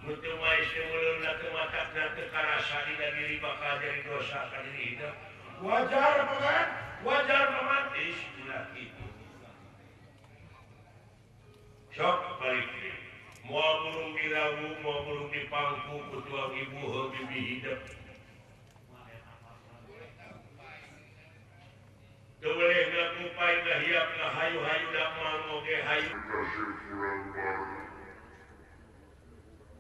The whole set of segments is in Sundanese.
Nu teu maes teu meuleumna teu matakna teu karasa dina diri bakal jadi dosa ka diri hidup. Wajar paman, wajar paman istilah kitu. Sok balik deui. Moal burung dirawu, moal burung dipangku ku tuang ibu heuh bibi hidup. Teu boleh ngakupai ngahiap ngahayu-hayu da moal oge hayu.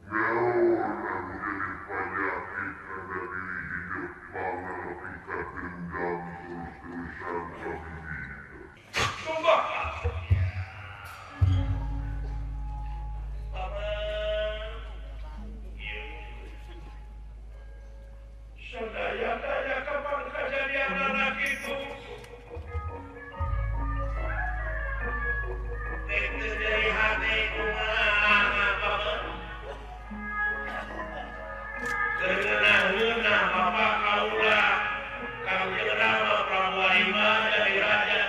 Naon anu jadi panyakit kana diri hidup pangarep ka dendam terus-terusan ka bibi hidup. Tunggu. Paman. Ieu. Sadaya-daya kapan kajadian anak itu? Teu dari hati kumaha paman. Keunah-eunah bapak kaula Kangjeng Rama Prabu Bima jadi raja.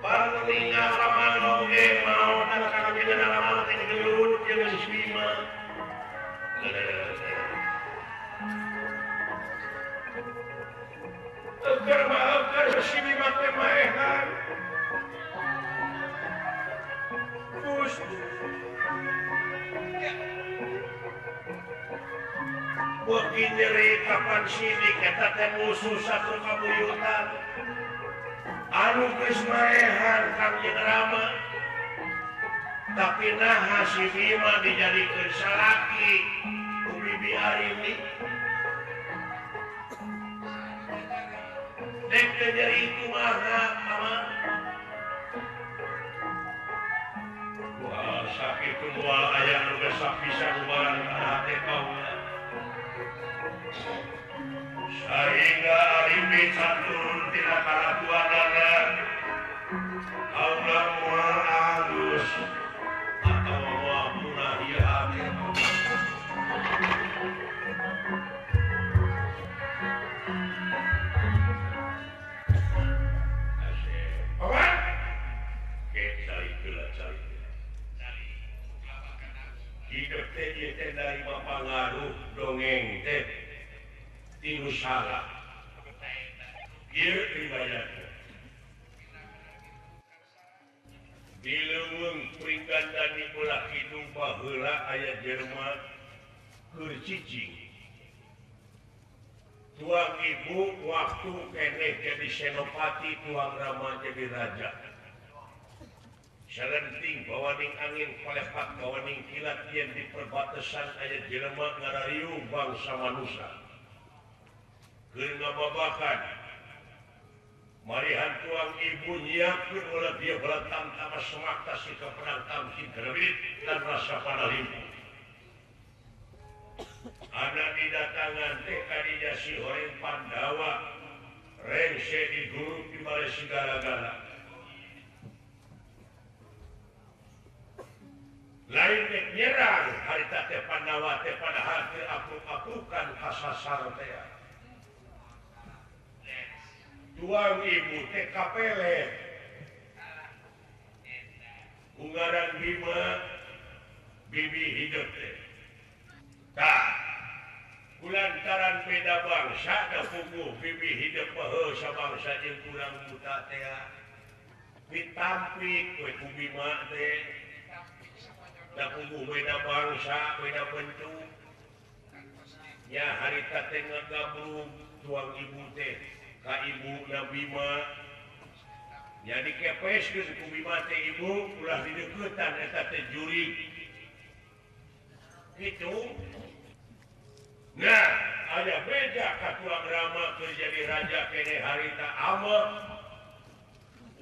Panglima paman oge maotna Kangjeng Rama teh gelut jeung si Bima. Eukeur mah eukeur si Bima teh maehan. Gusti beuki nyeri kapan sidik eta teh musuh satu kabuyutan anu geus maehan Kangjeng Rama tapi naha si Bima dijadikeun salaki ku Bibi Arimbi dek teu nyeri kumaha paman. Wah, sakitu moal aya nu geus pisan ubaran kana hate kaula. Sehingga Arimbi can turun tina karatuanana kaula moal alus atawa moal punah ieu hate. Paman, ke cari heula cari. Hidup teh ieu teh narima pangaruh dongeng teh tinu salah. Ieu riwayatna. Di leuweung Pringgandani belah kidung baheula aya jelema keur cicing. Tuang ibu waktu keneh jadi senopati, tuang Rama jadi raja. Salenting bawaning angin palepat bawaning kilat yen di perbatasan aya jelema ngarariung bangsa manusia. Keur ngababakan marihan tuang ibu nyiapkeun ulah dia belah tamtama semakta si kaperang tamkin kerebit dan rasa panalimpu. Anak didatangan teh kadinya si horeng Pandawa rengse diguruk di bale segala-gala. Lain dek nyerang harita teh Pandawa teh padahal teh apuk-apukan kasasar teh. Tuang ibu teh kapelet. Ungaran Bima bibi hidup teh. Tah kulantaran beda bangsa da puguh bibi hidup heuh sabangsa jeung kurang buta teh. Ditampik we ku Bima teh. Da puguh beda bangsa, beda bentuk. Nya harita teh ngagabrug tuang ibu teh ka ibu na Bima. Nya dikepeskeun ku Bima teh ibu ulah dideuketan eta teh jurig. Kitu. Nah, aya beja ka tuang Rama keur jadi raja keneh harita ama.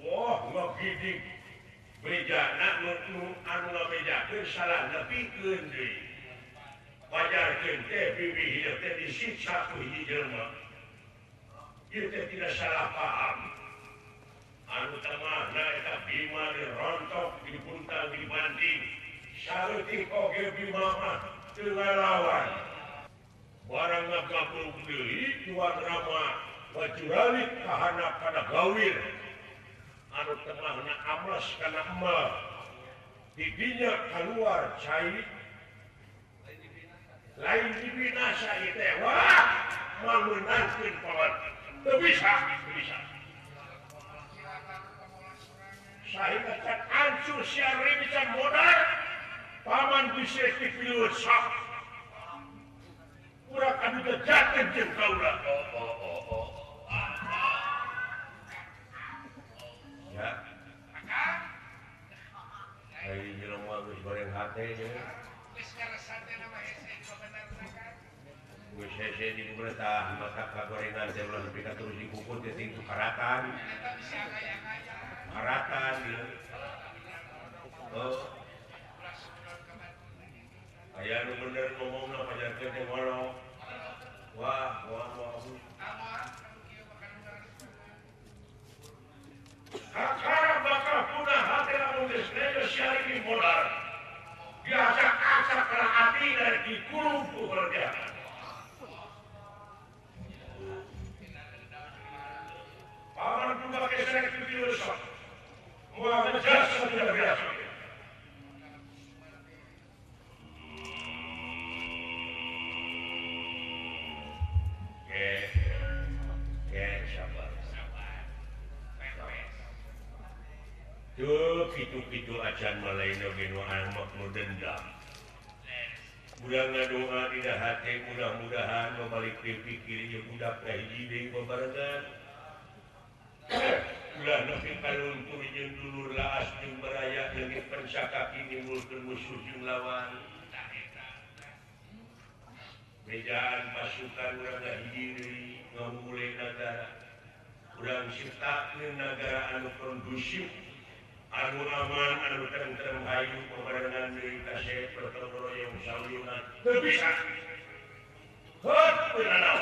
Wah, ngagidig. Bejana nu anu ngabejakeun salah nepikeun deui. Wajarkeun teh bibi hidup teh disiksa ku hiji jelema. Ieu teh tidak salah paham. Anu tengahna eta Bima dirontok, dibuntang, dibanting. Saeutik oge Bima mah teu ngalawan. Barang ngagabrug deui tuan Rama bajuralik kahanap kana gawir. Anu tengahna amles kana emal. Didinya keluar cai lain dibinasa ieu teh wah meunangkeun paman teu bisa teu bisa sahingga can hancur si Aribi can modar paman bisa dipilih sok urang anu jajakeun jeung kaula oh ya ai jelema geus goreng hate ye geus karasa teh mah hese bener kan geus hese di kubertah maka kagorengan teh ulah nepi ka terus dikukut teh ting karatan eta bisa kaya-kaya karatan ieu oh aya nu bener ngomongna pajarkeun teh ngolok wah wah wah akara bakal punah hati lamun geus nejo syariki modar diacak-acak kana hati dari dikurung ku kerjaan paman juga kesek pipilu sok moal ngejasa tidak biasa. Ke sabar tuh kitu-kitu acan malain oge nu amak nu dendam. Urang ngadoa dina hate mudah-mudahan babalik pikir ieu budak teh hiji deui babarengan. Ulah nepi ka luntur jeung dulur laas jeung baraya leungit pancakaki nimbulkeun musuh jeung lawan. Bejaan pasukan urang hiji deui ngamumule nagara. Urang ciptakeun nagara anu kondusif anu aman anu tentrem hayu babarengan deui kasep gotong royong sauyunan teu bisa heut beunanaon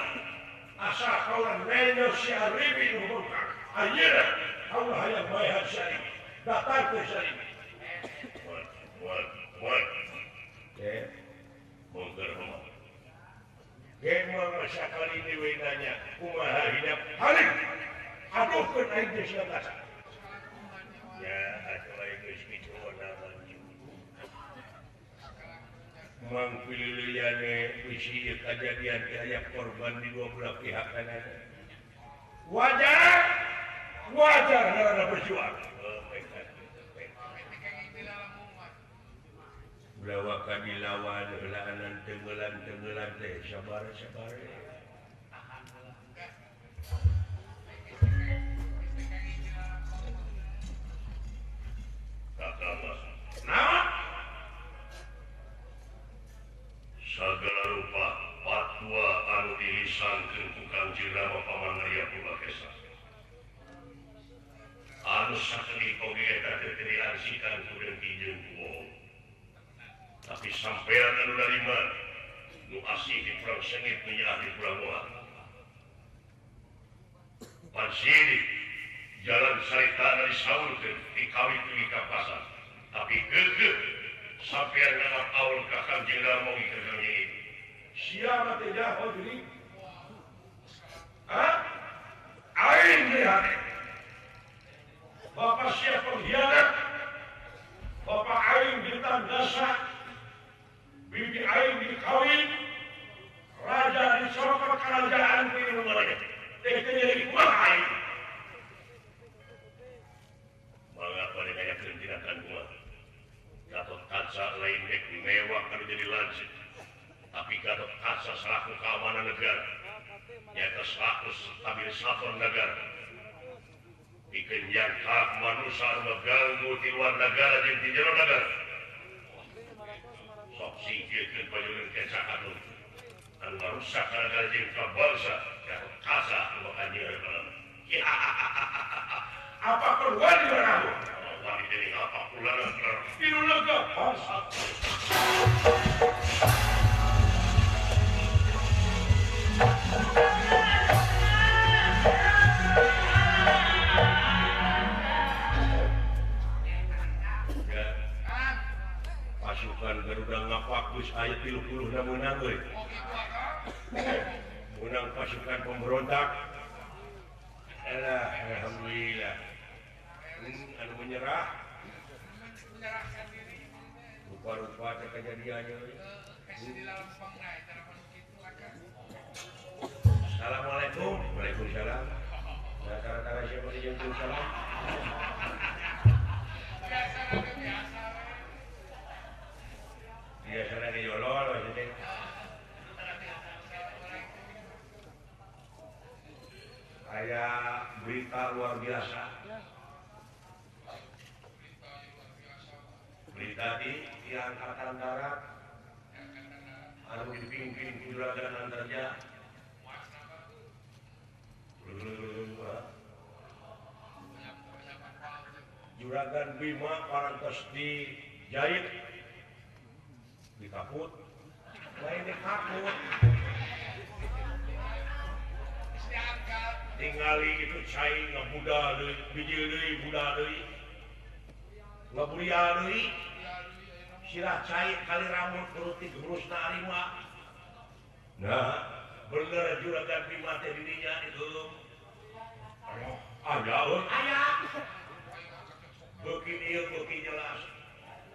asa kaula nenyo si Aribi nu bengkak ayeuna kaula hayang maehan si Aribi datangkeun si Aribi moal moal moal teh mongker mah ge mah sakali deui nanya kumaha hidap halik aduhkeun aing teh sia kaca. Ya, atuh aing geus kitu manju. Mang pilihane bisi ieu kajadian teh aya korban di dua belah pihak kana. Wajar, wajar ngaranna berjuang. Ulah waka dilawan heulaanan tenggelan-tenggelan teh sabar-sabar. Nah, segala rupa fatwa anu dilisankeun ku Kangjeng Rama Paman Arya Purwakesa anu sakedik oge eta teh teu diarsikan ku dengki jeung ku bohong. Tapi sampean anu narima nu asih di perang sengit menyaah di perang moha. Pansiri jalan saritana disaurkeun dikawit dugi ka pasar. Tapi geugeuh sampean nganggap aul ka Kangjeng Rama oge ka Kangjeng Ibu. Siapa teh jaho jadi? Hah? Aing lihat. Bapak siapa pengkhianat? Bapak aing ditandasa, bibi aing dikawin, raja disorot kerajaan ku ieu mereka. Teh teh jadi kumaha aing? Mangga pada ngayakeun tindakan kumaha? Gatot Kaca lain dek mewah kalau jadi lanjut. Tapi Gatot Kaca selaku keamanan negara, nyata selaku stabilisator negara. Dikenyang hak manusia mengganggu di luar negara jeung di jero negara. Sok singkirkeun panyuwun keca atuh. Anu ngarusak negara jeung ka bangsa, Gatot Kaca anu bakal nyieun balana. Ya, apa perluan di mana aku? Wani deui apa pulana Tilu lega bangsa. Ya. Pasukan Garuda ngapak geus aya 30 na meunang euy. Meunang pasukan pemberontak. Alah, alhamdulillah. Anu menyerah. Menyerahkan diri. Rupa-rupa teh kejadiannya. Assalamualaikum. Waalaikumsalam. Nah, cara-cara siapa dijemput salam? Biasa lagi jolol maksudnya. Aya berita luar biasa. Berita di Angkatan Darat anu dipimpin ku Juragan Antarja. Juragan Bima parantos dijahit di kaput, lain di kaput. Tingali itu cai ngabuda deui, bijil deui, buda deui. Ngaburia deui. Sirah cai kali rambut kerutik hurusna arima. Nah, bener Juragan Bima teh di dinya itu. Aya euy, aya. Beuki ieu beuki jelas.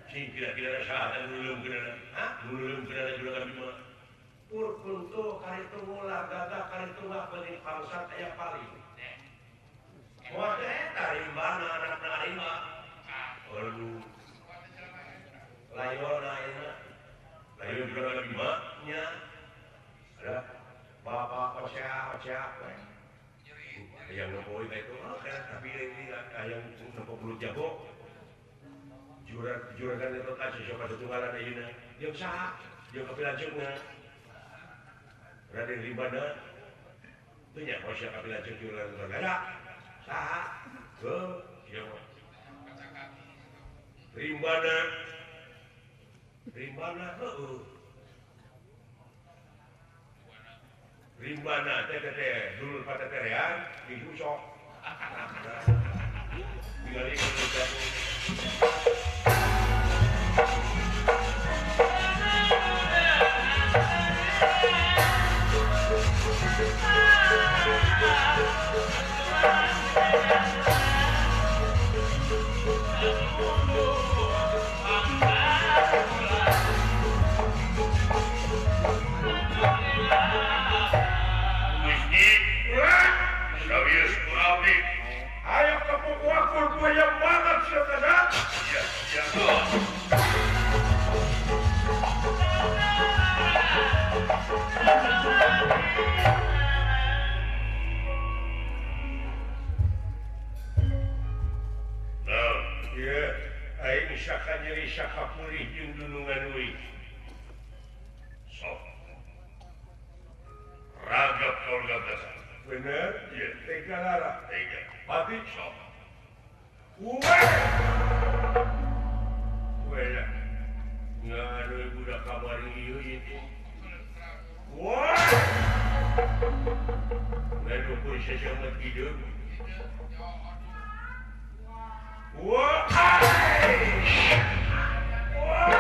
Sing kira-kira saha teh nu leuleum. Hah? Nu leuleum Juragan Bima. Pur kuntu karitu mula gagah karitu mah beuling bangsat aya paling. Moal teh eta rimbana anakna arima. Aduh. Layona ayeuna. Layon Juragan Bima nya. Ada bapak ocea-ocea we. Hayang nempo itu, tapi ini hayang nempo belut jago. Juragan itu kaca siapa setunggalan ayeuna. Jeung saha? Jeung kapilajeungna. Raden Rimbana. Teu nya sia kapilajeung juragan ada. Saha? Heuh, siapa? Rimbana. Rimbana heueuh. Rimbana teh teh dulur pateterean dihusok. Ningali belut jago. Ayo kepuk wakul gue yang banget siapa. Ya, ya. Nah, iya, aing saka nyeri saka pulih jeung dunungan euy. Sok. Ragap kaula gasa. Bener? Iya. Tega lara. Tega. Pati sok. Uwe. Uwe ya. Ngaruh budak kamari ieu ieu teh. Wah. Lalu pun sesamat hidup. Wah. Wah.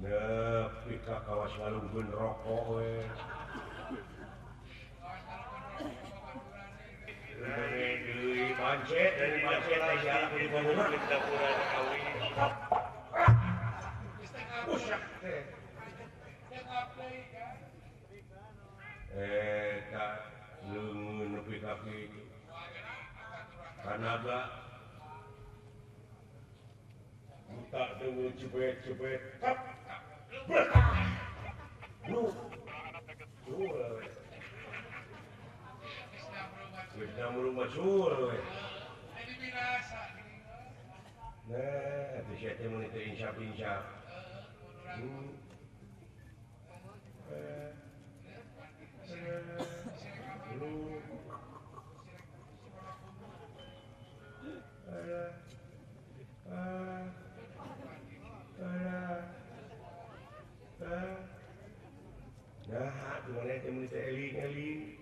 Nepi ka kawas ngalungkeun rokok we. Deui pancet dari pancet aya di dapur kawin. Busak teh. Eta leungeun nepi ka kitu. Kanaga buta deungeun cebet-cebet. Kap. Bro. Bro. Wis namuru macul we. Nah, teh sia teh mun teu insap-insap. Nah, dimana teh mun teh eling-eling.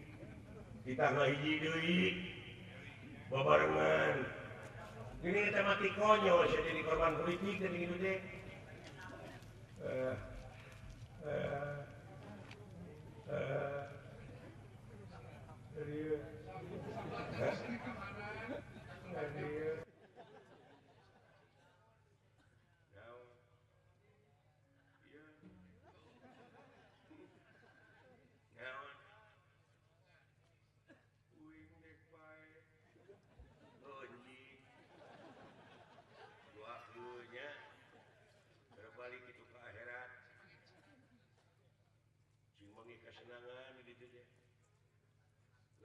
Ditambah hiji deui babarengan. Ini teh mati konyol sia jadi korban politik teh gitu teh.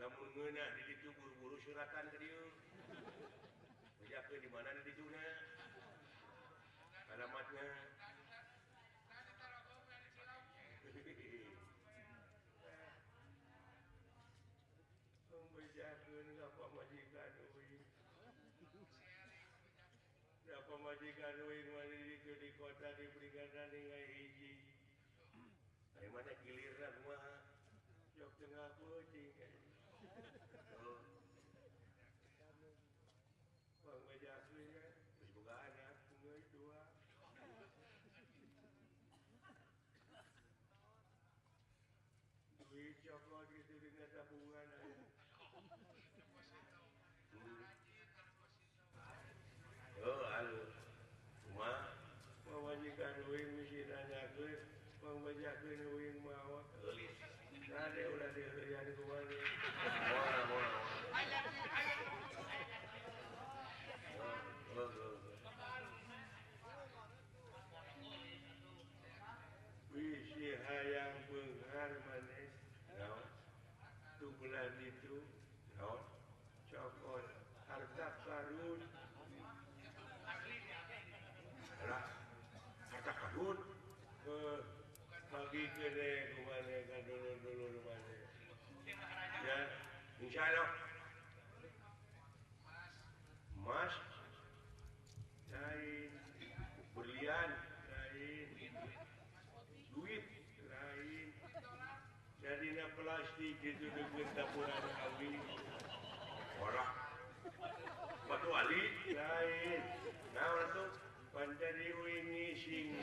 Lamun ngeunah di ditu buru-buru suratan ka dieu. Bejakeun di mana di dituna? Alamatnya. Bejakeun ka pamajikan euy. Da pamajikan euy mah di ditu di kota di Pringgadani ngai hiji. Ari mana gilirna kumaha? Jok tengah peuting. Oh. Bang bejakeun ya, geus boga anak geus dua. Duit cokot gitu dina tabungan aya. Oh, aduh. Kumaha? Pamajikan uing misi nanyakeun, pangbejakeun uing mawa. Geulis. Rade ulah diheureuyan ku maneh. Moal, moal. Bisi hayang beunghar maneh. Naon? Tu bulan itu, naon? Cokot harta karun. Lah, harta karun. Pagi kene kumaneh ka dulur-dulur maneh. Ya, insyaallah. Mas lain, berlian lain, duit lain. Jadina plastik itu dengan taburan awi. Orang batu ali lain. Nah, itu panjari uing ngising.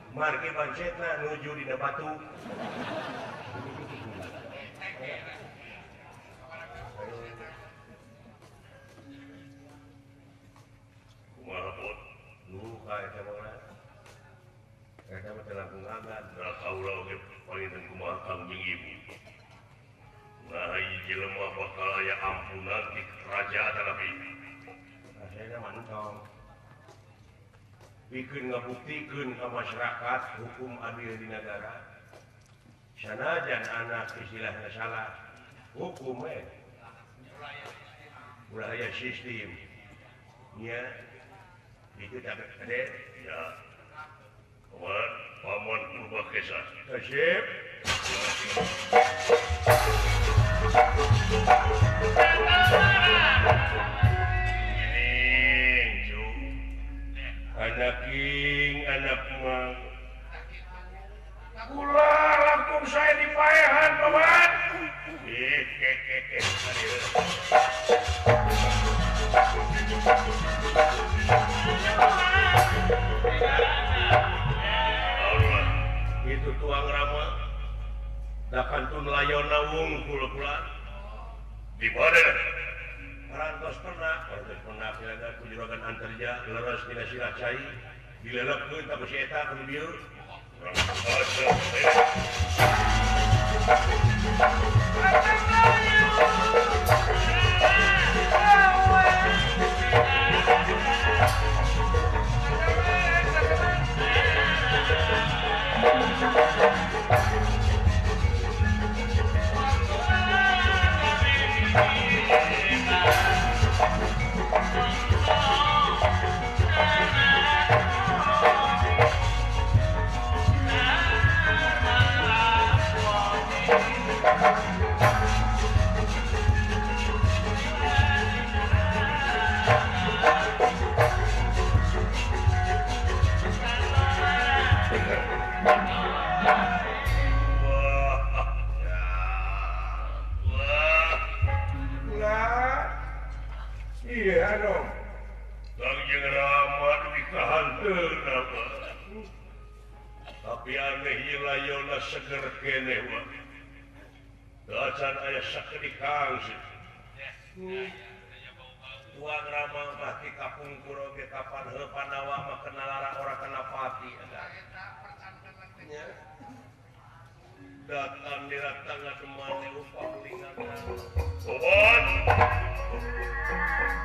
Margi pancetna nuju dina batu. Kumaha bot? Luka eta mah. Eta mah teu langkung agan. Da kaula oge panginten kumaha kang jeung ibu. Nah, jelema bakal aya ampunan di kerajaan tapi. Rasana mantong. Bikin ngabuktikeun ka masyarakat hukum adil di negara. Sanajan anak istilahna salah, hukum we. Ulah aya sistem. Nya itu tak ada ya. Paman, Paman Purba Kesa. Kasip. Ini cu. Anak king, anak mang. Kula langkung saya dipaehan, Paman. Itu tuang Rama da kantun layona wungkul kula di mana parantos pernah silaga ku juragan Antarja leres dina sirah cai dilelepkeun ka si eta ku dieu urang aja. Tapi aneh layona seger keneh wa. Dacan aya sakedik kangsi. Tuang Rama mah ti kapungkur oge kapan heuh Pandawa mah kena lara ora kena pati eta. Nya. Datang diratanga temane upah lingan. Obat.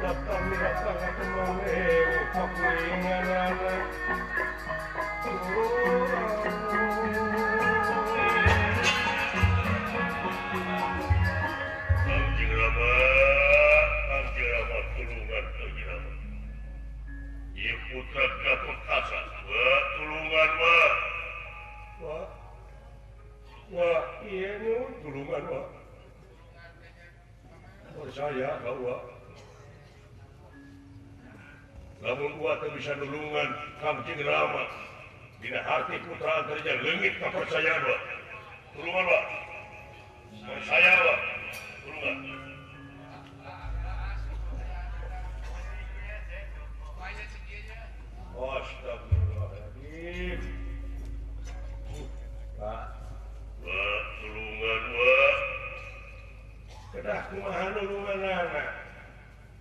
Datang diratanga temane upah lingan. Kanjeng Rama, Kanjeng Rama tulungan Kanjeng Rama. Ieu putra Gatotkaca, wa tulungan wa. Wa. Wa ieu nu tulungan wa. Percaya ka wa. Lamun wa teu bisa nulungan Kanjeng Rama, dina hati putra Antarja leungit kapercayaan wa. Tulungan wa. Percaya wa. Tulungan. Astagfirullahaladzim. Pak. Wa tulungan wa. Kedah kumaha nulunganana.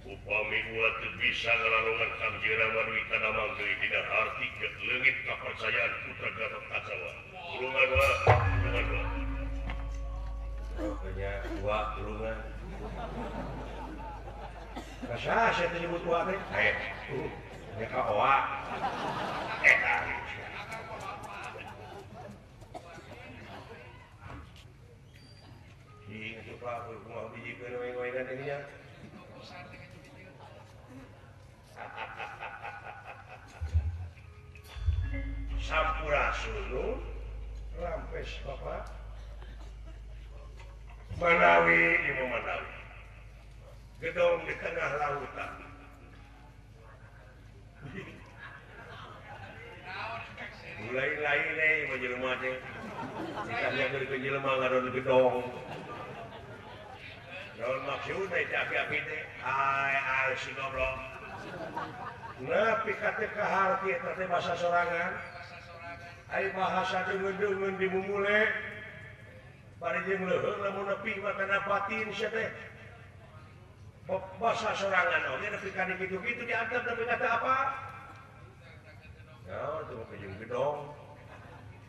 Upami wa teu bisa ngalalungan Kanjeng Rama duwi kana manggeui dina harti leungit kapercayaan putra Gatotkaca wa. Tulungan wa, tulungan wa. Pokoknya wa tulungan. Masa saya nyebut wa teh? Nya ka oa. Eta. Hi, atuh Pak, kumaha bijikeun we-wenan teh nya. Sampurasun rampes Bapak. Manawi ieu manawi. Gedong di tengah lautan. Lain-lain deui mah jelema teh. Ditanya ke jelema ngadon gedong. Naon maksudna teh api-api teh? Ai ai si goblok. Nepi ka teu kaharti eta teh basa sorangan. Ai bahasa deungeun-deungeun dimumule. Bari jeung leuheung lamun nepi mah kana batin sia teh. Bahasa sorangan oge nepi ka kitu-kitu diantep nepi ka teu apa? Naon teu make jeung gedong.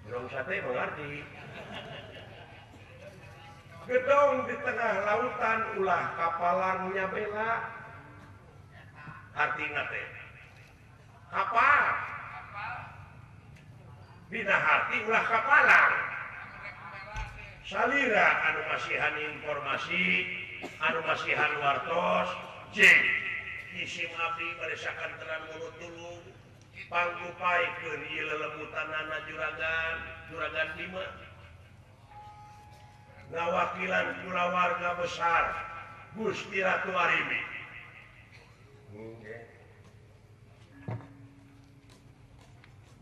Gedong sate mengerti. Gedong di tengah lautan ulah kapalangnya bela. Artina teh kapal. Dina harti ulah kapalang. Salira anu masihan informasi, anu masihan wartos, Cing isim abdi bade sakantenan mulut tulung panggupaikeun ieu lelemutanana juragan juragan Bima ngawakilan kulawarga besar Gusti Ratu Arimbi.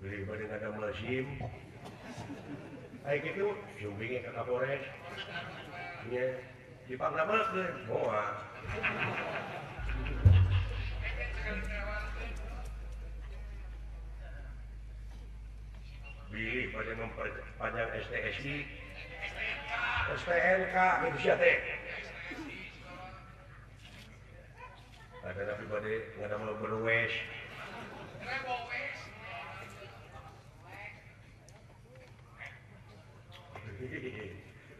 Beli bade ngadamel SIM. Ai kitu sumpinge ka Kapolres. Nya dipangdamelkeun moal. Bilih bade memperpanjang STSI, STNK gitu sia teh. Ada tapi bade ngadamel berwes.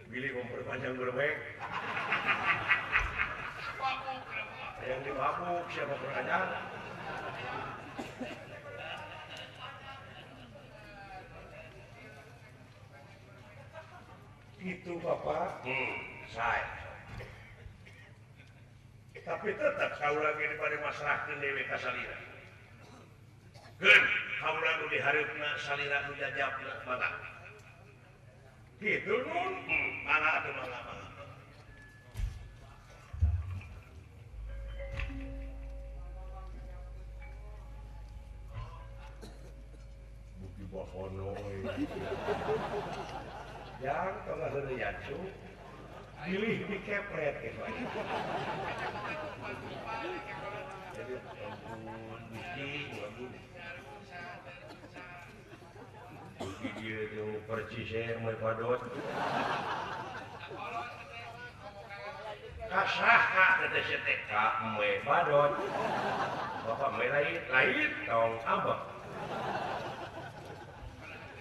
Bilih memperpanjang berwek. Yang dibabuk siapa perpanjang? Itu Bapak. Saya. Tapi tetap kaula ge dibade masrahkeun dewe ka salira. Keun kaula nu dihareupna salira nu jajabna mangga. Kitu nun, mangga atuh mangga mangga. Buki bohono euy. Yang tengah heureuyan pilih dikepret gitu. Jadi ampun Gusti, ampun. Gusti dia teu percise moe padot. Kasaha teh teh ka moe padot. Bapak moe lain, lain tong abah.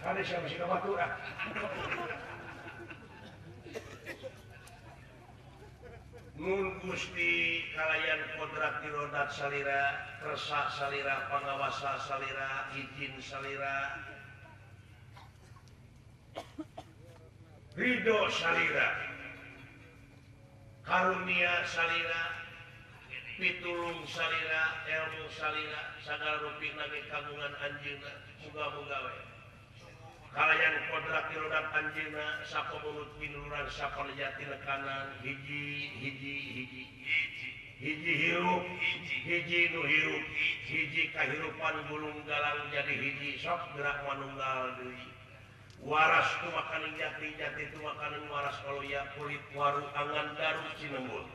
Kade sia bisi ka batur ah. Nun Gusti kalayan kodrat dirodat salira, kersa salira, pangawasa salira, izin salira, ridho salira, karunia salira, pitulung salira, ilmu salira, sagala rupina ge kagungan anjeunna, muga-muga we. Kalayan kodrat dirodat anjeunna sapamulut pinururan sapalejati lekanan hiji hiji hiji hiji hiji hirup hiji nu hirup hiji kahirupan gulung galang jadi hiji sok gerak manunggal deui waras tu makaning jati jati tu makaning waras kaloya kulit waru angan daru cinembul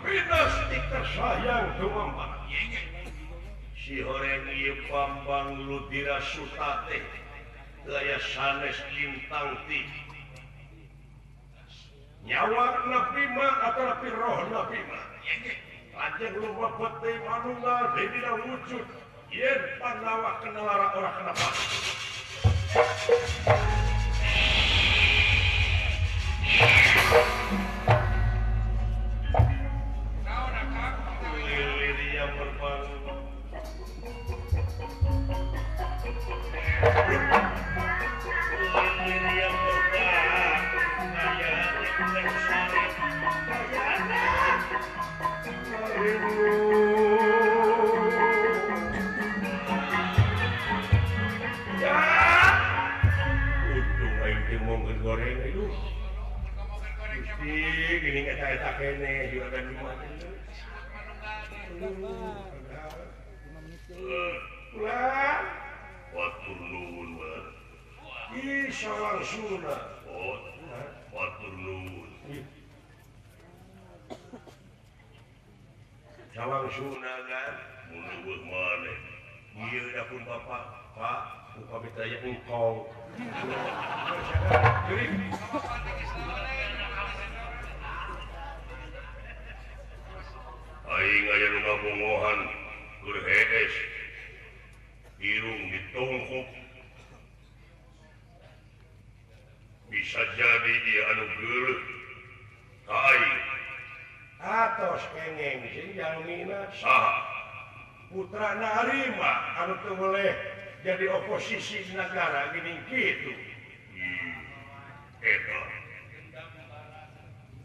Pinastik tersayang tumampa si horeng ieu Bambang Ludira Suta teh gaya sanes lintang ti nyawa Nabi ma atau nabi roh Nabi ma lajeng lumebet deui manunggal deui dina wujud yen Pandawa kena lara ora kena apa. Aing aya nu ngabongohan keur hees irung ditongkop bisa jadi dia anu geuleuh ka aing atos kengeng sing jalmina saha putrana Arima anu teu boleh jadi oposisi negara gini kitu. Eta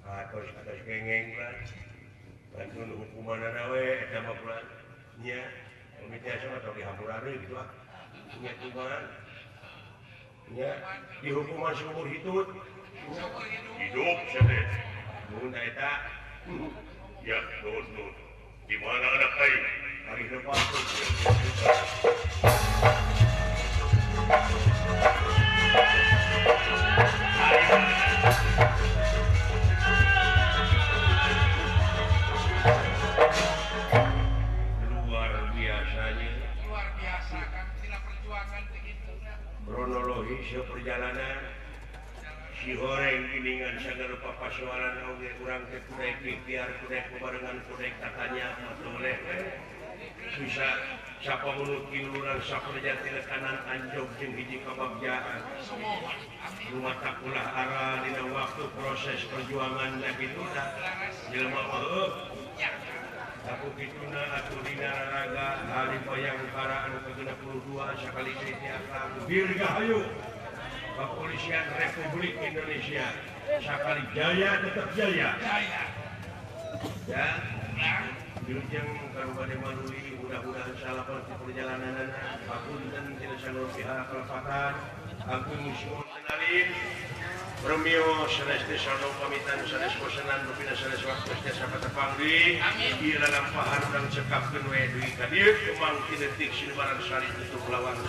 atos atos kengeng lah. Kumaha we eta mah nya pemitia sama tong dihampura deui kitu ah. Nya kumaha? Nya dihukuman seumur hidup. Hidup sia Nuhun eta. Ya, nuhun nuhun. Di mana anak aing? Ari lepas. Luar biasanya. Luar biasa kan sila perjuangan begitu. Kronologi perjalanan si horeng giningan sagala papasoalan oge urang teh kudek ikhtiar kudek bebarengan kudek tatanya atoleh bisa sapa mulut kiluran saperja tilekanan anjog jeung hiji kabagjaan lumatak ulah ara dina waktu proses perjuangan da kitu da jelema mah heuh aku kituna atuh dina raraga hari Bayangkara anu ke-62 sakali deui ti akang dirgahayu Kepolisian Republik Indonesia sakali jaya tetap jaya. Ya. Wilujeng karubade manuli mudah-mudahan salamet di perjalananana hapunten tina sanur pihak kelepatan agung suhun kenalin Romeo sanes desano pamitan sanes bosenan rupina sanes waktu tiasa patepang deui ieu lalampahan urang cekapkeun we dugi ka dieu kemang ti detik sinubaran sari tutup lawang.